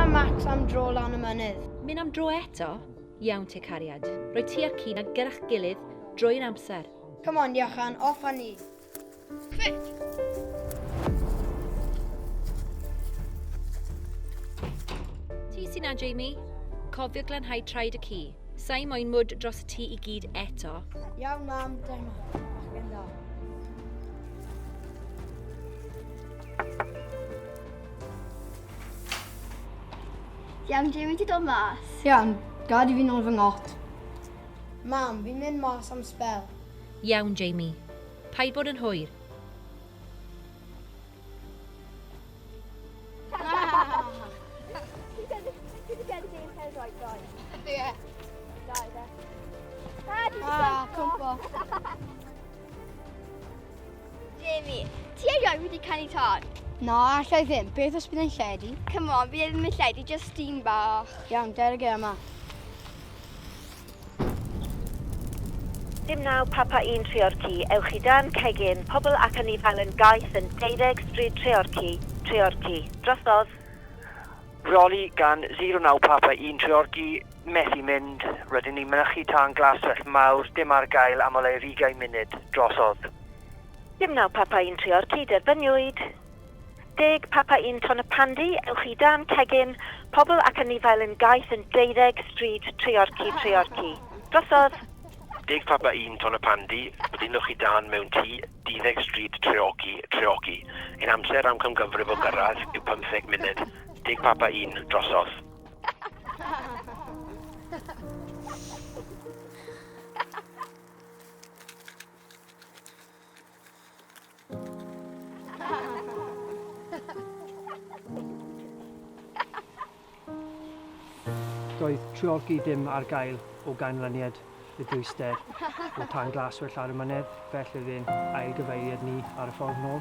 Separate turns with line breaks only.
a Max am dro lan y mynydd.
Mynd am dro eto? Iawn te cariad. Roi ti a'r ci 'na gyda'ch gilydd drwy'r amser.
Come on Iochan, off â ni. Quick!
Ti sy 'na, Jamie. Cofio glanhau traed y ci. Sa i moyn mwd dros y tŷ i gyd eto.
Iawn mam, dyma. Bachgen da.
Iawn, Jamie, ti dod mas?
Iawn, gad i fi nôl fy ngot. Mam, fi'n mynd mas am sbel.
Iawn, Jamie. Paid bod yn hwyr.
Ah, cwmpo.
Jamie, ti erioed wedi canu tân?
Na, allai ddim. Beth os bydd e'n lledu?
Come on, bydd e ddim yn lledu, just steam bach.
Iawn, der ag e yma.
Dim 9 Papa 1 Treorci, ewch i dan cegin, pobl ac anifail yn gaeth yn deuddeg Stryd Treorci, Treorci. Drosodd.
Rheoli gan 09 Papa 1 Treorci, methu mynd, rydyn ni'n mynychu tân glaswellt mawr, dim ar gael am o leiaf ugain munud, drosodd.
Dim 9 Papa 1 Treorci, derbyniwyd. Deg Papa 1 Tonypandy, ewch i dan cegin, pobl ac anifail yn gaeth yn deuddeg Stryd Treorci, Treorci. Drosodd.
Deg Papa 1 Tonypandy, blinwch i dân mewn tŷ, deuddeg Stryd Treorci, Treorci. Ein amser amcangyfrif o gyrraedd yw pymtheg munud. Deg Papa 1, drosodd. Doedd Treorci ddim ar gael o ganlyniad y dwyster o tân glaswellt ar y mynydd, felly oedd e'n ailgyfeiriad ni ar y ffordd nôl.